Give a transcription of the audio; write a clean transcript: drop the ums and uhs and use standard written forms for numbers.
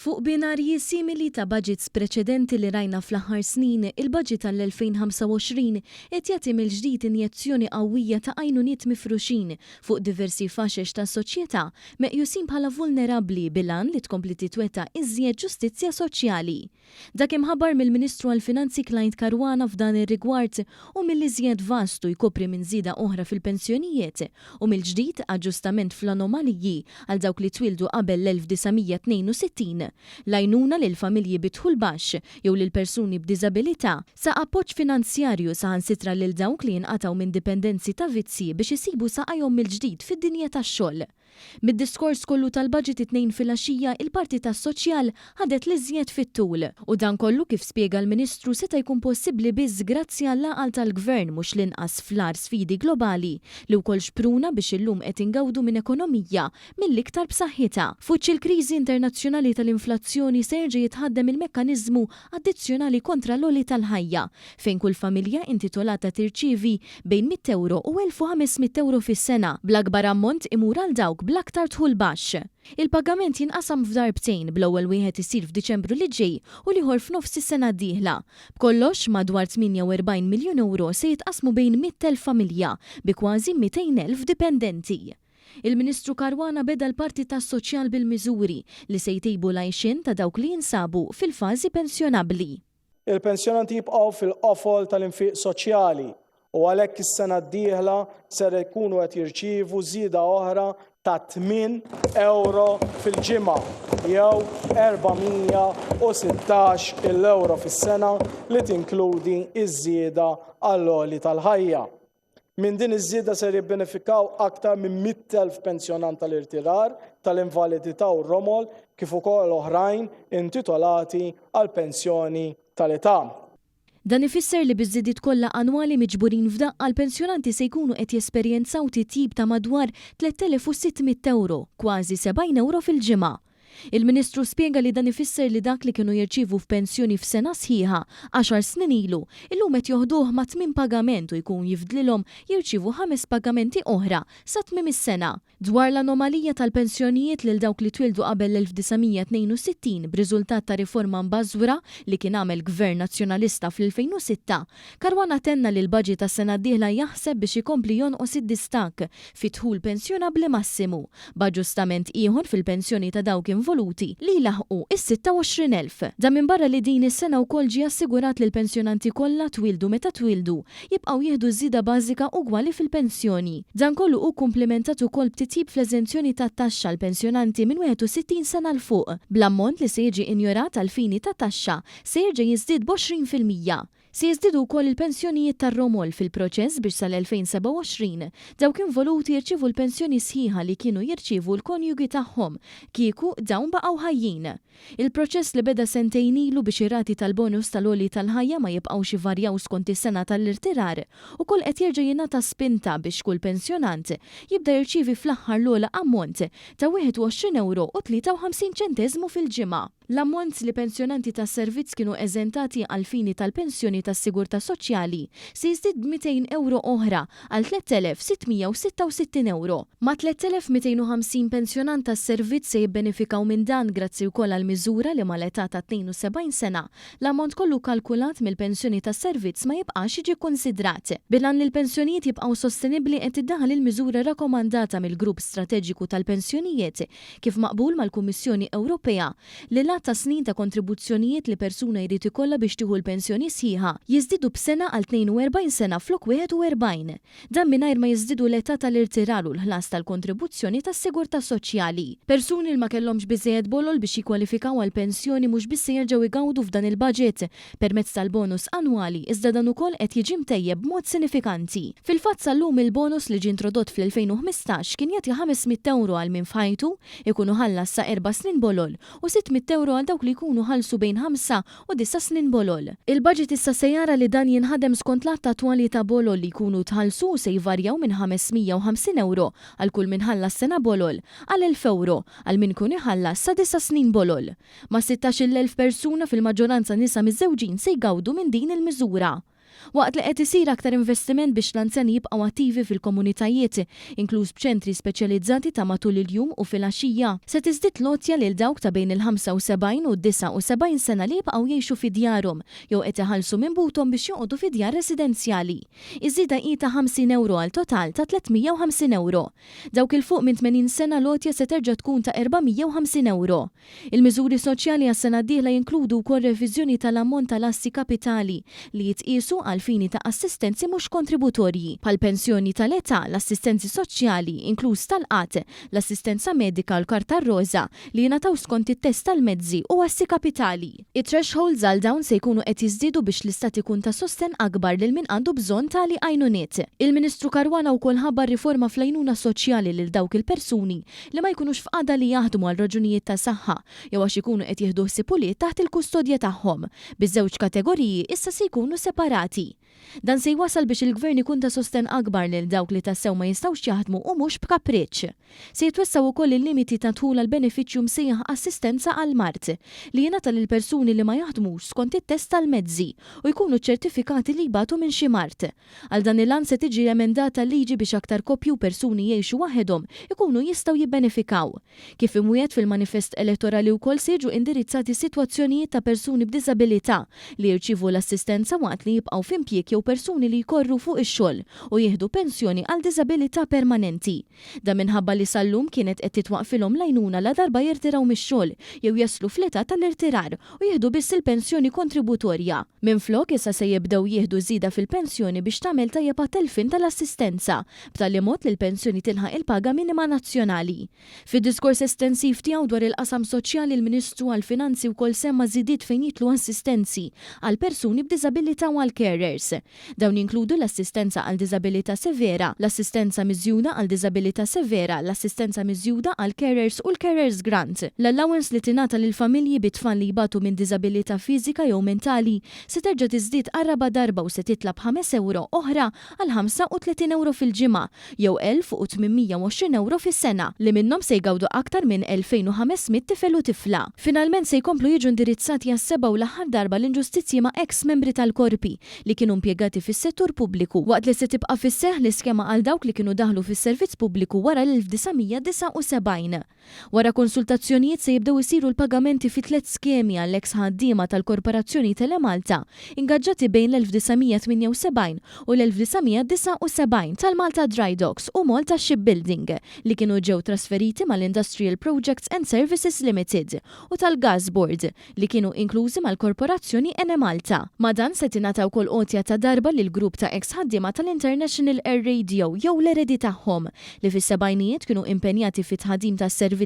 Fuq binarji simili ta' baġits preċedenti li rajna fl-aħħar snin, il-baġit għall-2025 qed jagħti mill-ġdid injezzjoni qawwija ta' għajnuniet mifruxin fuq diversi faxex tas-soċjetà meqjusin bħala vulnerabbli bil-għan li tkompli titwettaq iżjed ġustizzja soċjali. Dak imħabbar mill-Ministru għall-Finanzi Clyde Caruana f'dan ir-rigward hu mill-iżjed vast u jkopri minn żieda oħra fil-pensjonijiet u mill-ġdid aġġustament fl-anomaliji għal dawk li twieldu qabel l-1962, l-għajnuna lil familji bi dħul baxx jew lil persuni b'diżabilità, sa appoġġ finanzjarju saħansitra lil dawk li jinqatgħu minn dipendenzi ta' vizzji biex isibu saqajhom mill-ġdid fid-dinja tax-xogħol. Mid-diskors kollu tal-Budget it-Tnejn filgħaxija, il-parti tas-soċjal ħadet l-iżjed fit-tul. U dan kollu, kif spjega l-Ministru, seta' jkun possibbli biss grazzi għall-għaqal tal-Gvern mhux l-inqas fl-agħar sfidi globali li wkoll xpruna biex illum qed ingawdu minn ekonomija mill-iktar b'saħħitha. F'wiċċ il-kriżi internazzjonali tal-inflazzjoni se jerġa' jitħaddem il-mekkaniżmu addizzjonali kontra l-għoli tal-ħajja, fejn kull familja intitolata tirċievi bejn €100 u €1,500 fis-sena, bl-akbar ammont imur għal dawk bl-aktar dħul baxx. Il-pagament jinqasam f'darbtejn, bl-ewwel wieħed isir f'Diċembru li ġej u l-ieħor f'nofs is-sena d-dieħla. B'kollox, madwar €48 miljun se jitqassmu bejn 100,000 familja bi kważi 200,000 dipendenti. Il-Ministru Caruana beda l-parti tas-soċjal bil-miżuri li se jtejbu l-għajxien ta' dawk li jinsabu fil-fażi pensjonabbli. Il-pensjonanti jibqgħu fil-qofol tal-infiq soċjali u għalhekk is-sena d-dieħla ser ikunu qed jirċievu żieda oħra ta' €8 fil-ġimgħa jew 416-il ewro fis-sena li tinkludi ż-żieda għall-għoli tal-ħajja. Minn din iż-żieda ser jibbenefikaw aktar minn 100,000 pensjonant tal-irtirar, tal-invalidità u r-romol kif ukoll oħrajn intitolati għal pensjoni tal-età. Dan ifisser li biż-żidiet kollha annwali miġburin f'daqqa l-pensjonanti se jkunu qed jesperjenzaw titjib ta' madwar €3,600, kważi €70 fil-ġimgħa. Il-Ministru spjega li dan ifisser li dak li kienu jirċievu f'pensjoni f'sena sħiħa, għaxar snin ilu, illum qed joħduh ma' tmiem pagament u jkun jifdlilhom jirċievu ħames pagamenti oħra sa tmiem is-sena. Dwar l-anomalija tal-pensjonijiet lil dawk li twieldu qabel l-1962 b'riżultat ta' riforma mbażwra li kien għamel Gvern Nazzjonalista fl-2006, Caruana tenna li l-baġit għas-sena d-dieħla jaħseb biex ikompli jonqos id-distakk fid-dħul pensjonabbli massimu, b'aġġustament ieħor fil-pensjoni ta' dawk involuti li jlaħħqu is-26,000. Dan minbarra li din is-sena wkoll ġie assigurat li l-pensjonanti kollha, twieldu meta twieldu, jibqgħu jieħdu ż-żieda bażika ugwali fil-pensjoni. Dan kollu hu kkumplimentat ukoll b'titjib fl-eżenzjoni tat-taxxa għall-pensjonanti minn 61 sena 'l fuq, bl-ammont li se jiġi injorat għall-fini ta' taxxa se jerġa' jiżdied b'20%. Se jiżdiedu wkoll il-pensjonijiet tar-romol fil-proċess biex sal-2027 dawk involuti jirċievu l-pensjoni sħiħa li kienu jirċievu l-konjugi tagħhom kieku dawn baqgħu ħajjin. Il-proċess li beda sentejn ilu biex ir-rati tal-bonus tal-għoli tal-ħajja ma jibqgħux ivarjaw skont is-sena tal-irtirar ukoll qed jerġa' jingħata spinta biex kull pensjonant jibda jirċievi fl-aħħar l-ogħla ammont ta' €21.53 fil-ġimgħa. L-ammont li pensjonanti tas-servizz kienu eżentati għall-fini tal-pensjoni tas-sigurtà soċjali se jiżdied b'200 ewro oħra għal €3,666. Mat-3,250 pensjonant tas-servizz se jibbenefikaw minn dan grazzi wkoll għall-miżura li mal-età ta' 72 sena, l-ammont kollu kkalkulat mill-pensjoni tas-servizz ma jibqax jiġi kkunsidrat. Bil-għan li l-pensjonijiet jibqgħu sostenibbli qed tiddaħħal il-miżura rakkomandata mill-Grupp Strateġiku tal-Pensjonijiet kif maqbul mal-Kummissjoni Ewropea, li l-għadd ta' snin ta' kontribuzzjonijiet li persuna jrid ikollha biex tieħu l-pensjoni sħiħa jiżdiedu b'sena għal 42 sena flok 41. Dan mingħajr ma jiżdiedu l-età tal-irtirar u l-ħlas tal-kontribuzzjoni tas-sigurtà soċjali. Persuni li ma kellhomx biżżejjed bolol biex jikkwalifikaw għall-pensjoni mhux biss se jerġgħu jgawdu f'dan il-baġit permezz tal-bonus annwali iżda dan ukoll qed jiġi mtejjeb b'mod sinifikanti. Fil-fatt sal-lum il-bonus li ġie introdott fl-2015 kien jagħti €500 għal min f'ħajtu jkunu ħallas sa erba' snin bolol u €600 għal dawk li jkunu ħallsu bejn ħamsa u disa' snin bolol. Il-baġit issa se jara li dan jinħadem skont l-għadd attwali ta' bolol li jkunu tħallsu u se jvarjaw minn €550 għal kull min ħallas sena bolol għal €1,000 għal min ikun iħallas sa disa' snin bolol. Ma' 16,000 persuna fil-maġġoranza nisa miżżewġin se jgawdu minn din il-miżura. Waqt li qed isir aktar investiment biex l-anzjani jibqgħu attivi fil-komunitajiet, inkluż b'ċentri speċjalizzati ta' matul il-jum u filgħaxija, se tiżdied l-għotja lil dawk ta' bejn il-75 u d-79 sena li jibqgħu jgħixu fi djarhom jew qed iħallsu minn buthom biex joqogħdu fi djar residenzjali. Iż-żieda hi ta' 50 ewro għal total ta' 350 ewro. Dawk 'il fuq minn 80 sena l-għotja se terġa' tkun ta' 450 ewro. Il-miżuri soċjali għas-sena d-dieħla jinkludu wkoll reviżjoni tal-ammont tal-assi kapitali li jitqiesu għall-fini ta' assistenzi mhux kontributorji, bħall-pensjoni tal-età, l-assistenzi soċjali, inkluż tal-qgħad, l-assistenza medika u l-Karta r-Roża, li jingħataw skont it-test tal-mezzi u assi kapitali. It-thresholds għal dawn se jkunu qed jiżdiedu biex l-Istat ikun ta' sostenn akbar lil min għandu bżonn tali għajnuniet. Il-Ministru Caruana wkoll ħabbar riforma fl-għajnuna soċjali lil dawk il-persuni li ma jkunux f'qagħda li jaħdmu għal raġunijiet ta' saħħa jew għax ikunu qed jieħdu ħsieb ulied taħt il-kustodja tagħhom, biż-żewġ kategoriji issa se jkunu separati. Dan se jwassal biex il-Gvern ikun ta' sostenn akbar lil dawk li tassew ma jistgħux jaħdmu u mhux b'kapriċċ. Se jitwessgħu wkoll il-limiti ta' dħul għall-benefiċċju msejjaħ assistenza għall-mard, li jingħata lil persuni li ma jaħdmux skont it-test tal-mezzi u jkunu ċċertifikati li jbatu minn xi mard. Għal dan il-għan se tiġi emendata l-liġi biex aktar koppji u persuni jgħixu waħedhom ikunu jistgħu jibbenefikaw. Kif imwiegħed fil-manifest elettorali wkoll se jiġu indirizzati sitwazzjonijiet ta' persuni b'diżabilità li jirċievu l-assistenza waqt li jibqgħu f'impjieg jew persuni li jkorru fuq ix-xogħol u jieħdu pensjoni għal diżabilità permanenti. Dan minħabba li sal-lum kienet qed titwaqqfilhom l-għajnuna ladarba jirtiraw mix-xogħol jew jaslu fl-età tal-irtirar u jieħdu biss il-pensjoni kontributorja. Minflok, issa se jibdew jieħdu żieda fil-pensjoni biex tagħmel tajjeb għat-telfien tal-assistenza, b'tali mod li l-pensjoni tilħaq il-paga minima nazzjonali. Fid-diskors estensiv tiegħu dwar il-qasam soċjali l-Ministru għall-Finanzi wkoll semma żidiet fejn jidħlu assistenzi għal persuni b'diżabilità u għall-carers. Dawn jinkludu l-assistenza għal diżabilità severa, l-assistenza miżjuda għal diżabilità severa, l-assistenza miżjuda għall-carers u l-carers grant. L-allowance li tingħata lil familji bi tfal li jbatu minn diżabilità fiżika jew mentali se terġa' tiżdied għar-raba' darba u se titla' b'ħames ewro oħra għal 35 ewro fil-ġimgħa jew 1,820 ewro fis-sena, li minnhom se jgawdu aktar minn 2,500 tifel u tifla. Finalment se jkomplu jiġu indirizzati għas-seba' u l-aħħar darba l-inġustizzji ma' eks membri tal-korpi li kienu impjegati fis-settur pubbliku, waqt li se tibqa' fis-seħħ l-iskema għal dawk li kienu daħlu fis-servizz pubbliku wara l-1979. Wara konsultazzjonijiet se jibdew isiru l-pagamenti fi tlett skemi għall-eks ħaddiema tal-Korporazzjoni Telemalta ingaġġati bejn l-1978 u l-1979, tal-Malta Drydocks u Malta Shipbuilding li kienu ġew trasferiti mal-Industrial Projects and Services Limited u tal-Gas Board li kienu inklużi mal-Korporazzjoni Enemalta. Ma' dan se tingħata wkoll għotja ta' darba lil grupp ta' eks ħaddiema tal-International Air Radio jew l-eredi tagħhom li fis-sebgħinijiet kienu impenjati fit-tħaddim tas-servizz.